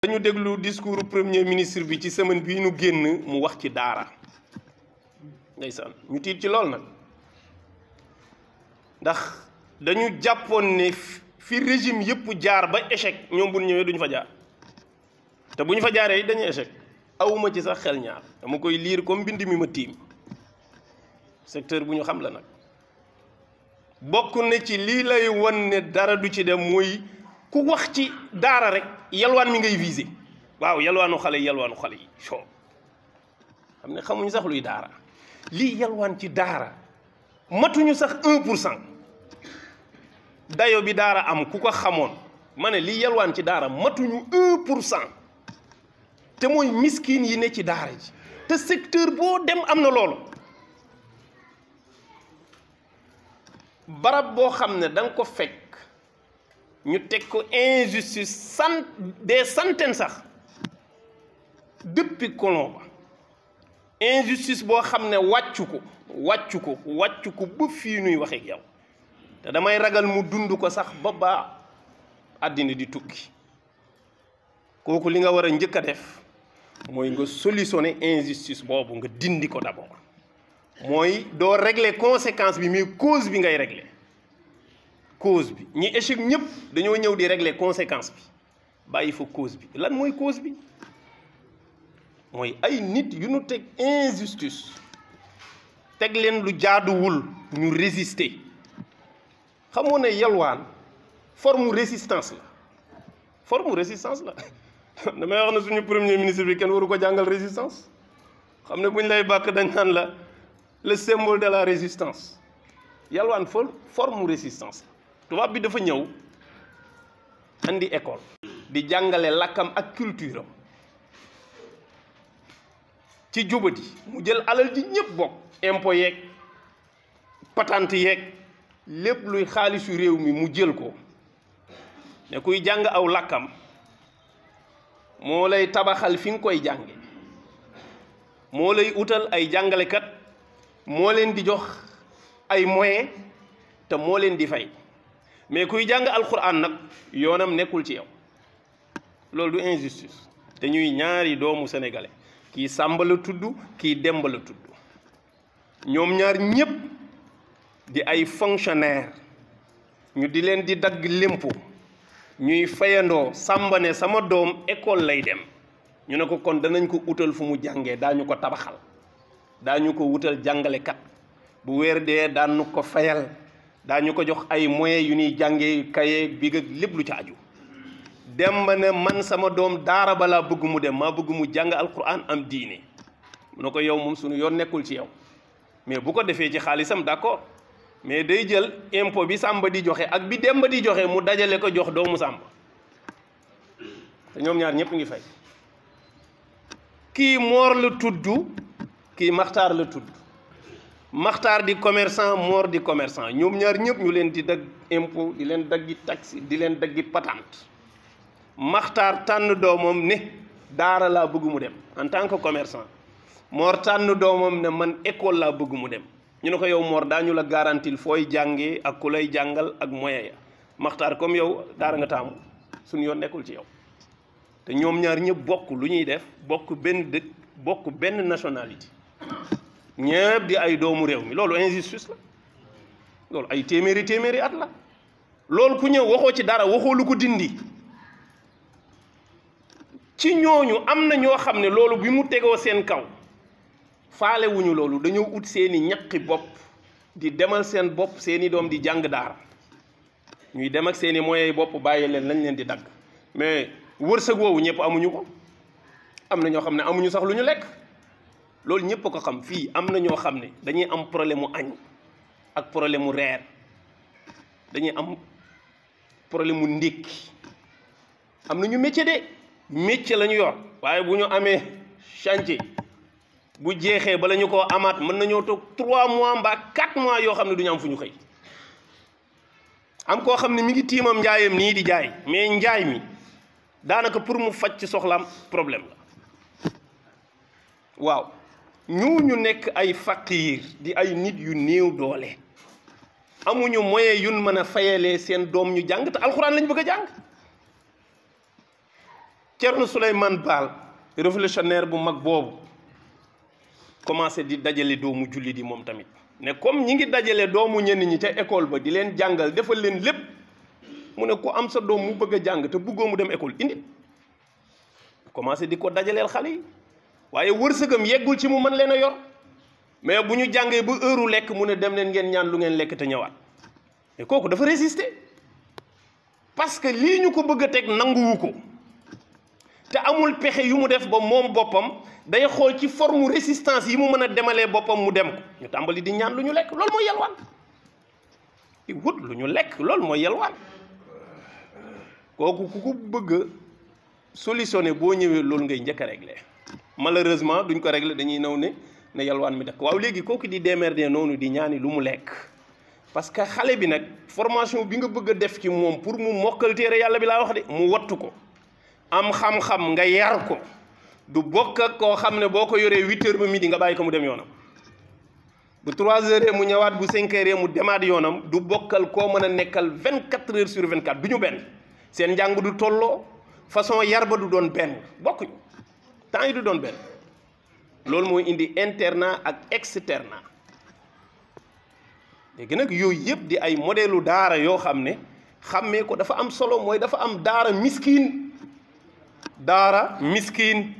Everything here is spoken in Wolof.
dañu déglu discours premier ministre bi ci semaine bii nu génn mu wax ci daara ndeysaan ñu tiit ci lool nag ndax dañu jàppoon ne fi régime yëpp jaar ba échec ñoom bu ñu ñëwee duñu fa jaar te bu ñu fa jaaree dañuy échec awuma ci sax xel ñaar dama koy liir comme mbind mi ma tiim secteur bu ñu xam la nag bokk na ci lii lay wan ne dara du ci dem mooy ku wax ci daara rek yalwaan mi ngay visé waaw yalwaanu xale yi soo xam ne xamuñu sax luy daara lii yalwaan ci daara matuñu sax 1% dayo bi daara am ku ko xamoon ma ne lii yalwaan ci daara matuñu 1% te mooy miskin yi ne ci daara ji te secteur boo dem am na loolu barab boo xam ne da nga ko fekk ñu teg ko injustice des centaines sax depuis colon ba injustice boo xam ne wàccu ko ba fii nuy waxee ak yow te damay ragal mu dund ko sax ba àddina di tukki kooku li nga war a njëkk a def mooy nga solutionner injustice boobu nga dindi ko d'abord mooy doo régler conséquence bi mais cause bi ngay régler cause bi ñi échec ñëpp dañoo ñëw di régler conséquence bi bàyyi fa cause bi lan mooy cause bi mooy ay nit yu nu teg injustice teg leen lu jaaduwul ñu résister xamoo ne yalwaan forme résistance la damay wax na suñu premier ministre bi kenn waru ko jàngal résistance xam ne buñ lay bàkk dañ naan la le symbole de la résistance yalwaan forme résistance tubaab bi dafa ñëw andi école di jàngale làkkam ak culture am ci jubadi mu jël alal ji ñëpp bokk impôt yeeg patente yeeg lépp luy xaalisu réew mi mu jël ko ne kuy jàng aw làkkam moo lay tabaxal fi nga koy jànge moo lay utal ay jàngalekat moo leen di jox ay moyens te moo leen di fay mais kuy jàng alxuraan nag yoonam nekkul ci yow loolu du injustice te ñuy ñaari doomu sénégalais kii Sàmba la tudd kii Demba la tudd ñoom ñaar ñépp di ay fonctionnaire ñu di leen di dagg lempo ñuy fayandoo Sàmba ne sama doom école lay dem ñu ne ko kon danañ ko utal fu mu jàngee daañu ko tabaxal daañu ko wutal jàngalekat bu weer dee daanu ko fayal daañu ko jox ay moyens yu ñuy jàngee kaye big ak lépp lu ci aju Demba ne man sama doom daara balaa bëgg mu dem maa bëgg mu jàng alquran am diine mu ne ko yow moom suñu yoon nekkul ci yow mais bu ko defee ci xaalisam d'accord mais day jël impôt bi Sàmba di joxe ak bi Demba di joxe mu dajale ko jox doomu Sàmba te ñoom ñaar ñëpp ngi fay kii Moor la tudd kii Maxtaar la tudd Maxtaar di commerçant Moor di commerçant ñoom ñaar ñëpp ñu leen di dagg impôt di leen daggi taxe di leen daggi patente Maxtaar tànn doomam ne daara laa bëgg mu dem en tant que commerçant Moor tànn doomam ne man école laa bëgg mu dem ñu ne ko yow Moor daañu la garantil fooy jàngee ak ku lay jàngal ak moyen ya Maxtaar comme yow daara nga taamu suñu yoon nekkul ci yow te ñoom ñaar ñëpp bokk lu ñuy def bokk benn dëkk bokk benn nationalité ñëpp di ay doomu réew mi loolu injustice la loolu ay téeméeri at la loolu ku ñëw waxoo ci dara waxoo lu ko dindi ci ñooñu am na ñoo xam ne loolu bi mu tegoo seen kaw faale wuñu loolu dañoo ut seeni ñaqi bopp di demal seen bopp seeni doom di jàng daara ñuy dem ak seeni moyens bopp bàyyi leen lañ leen di dagg mais wërsëg woowu ñëpp amuñu ko am na ñoo xam ne amuñu sax lu ñu lekk loolu ñëpp a ko xam fii am na ñoo xam ne dañuy am problème mu añ ak problème mu reer dañuy am problème mu ndékki am na ñu métier de métier la ñu yor waaye bu ñu amee chantier bu jeexee bala ñu koo amaat mën nañoo toog 3 mois mbaa 4 mois yoo xam ne du ñu am fu ñu xëy am koo xam ne mi ngi tiimam njaayam nii di jaay mais njaay mi daanaka pour mu faj ci soxlaam problème la waaw ñu nekk ay faqiir di ay nit yu néew doole amuñu moyen yun mën a fayalee seen doom ñu jàng te alxuraan lañ bëgg a jàng Thierno Souleymane Baal révolutionnaire bu mag boobu commencé di dajale doomu julli di moom tamit ne comme ñi ngi dajale doomu ñenn ñi ca école ba di leen jàngal defal leen lépp mu ne ku am sa doom mu bëgg a jàng te bëggoo mu dem école indi commencé di ko dajaleel xale yi waaye wërsëgam yeggul ci mu mën leen a yor mais bu ñu jàngee ba heure lekk mu ne dem leen ngeen ñaan lu ngeen lekk te ñëwaat mais kooku dafa résister parce que lii ñu ko bëgg a teg nanguwu ko te amul pexe yu mu def ba moom boppam day xool ci forme résistance yi mu mën a demalee boppam mu dem ko ñu tàmbali di ñaan lu ñu lekk loolu mooy yalwaan di wut lu ñu lekk loolu mooy yalwaan kooku ku ko bëgg a solutionné boo ñëwee loolu ngay njëkk a réglé malheureusement duñ ko réglé dañuy naw ne yalwaan mi dëkk waaw léegi kooku di démerder noonu di ñaani lu mu lekk parce que xale bi nag formation bi nga bëgg a def ci moom pour mu mokkal téere yàlla bi laa wax de mu wattu ko am xam-xam nga yar ko du bokk ak koo xam ne boo ko yoree 8 heures ba midi nga bàyyi ko mu dem yoonam bu 3 heures mu ñëwaat bu 5 heures mu demaat yoonam du bokkal koo mën a nekkal 24 heures sur 24 du ñu benn seen njàng du tolloo façon yar ba du doon benn bokkuñu temps yi du doon benn loolu mooy indi internat ak externat léegi nag yooyu yëpp di ay modèlu daara yoo xam ne xàmmee ko dafa am solo mooy dafa am daara miskin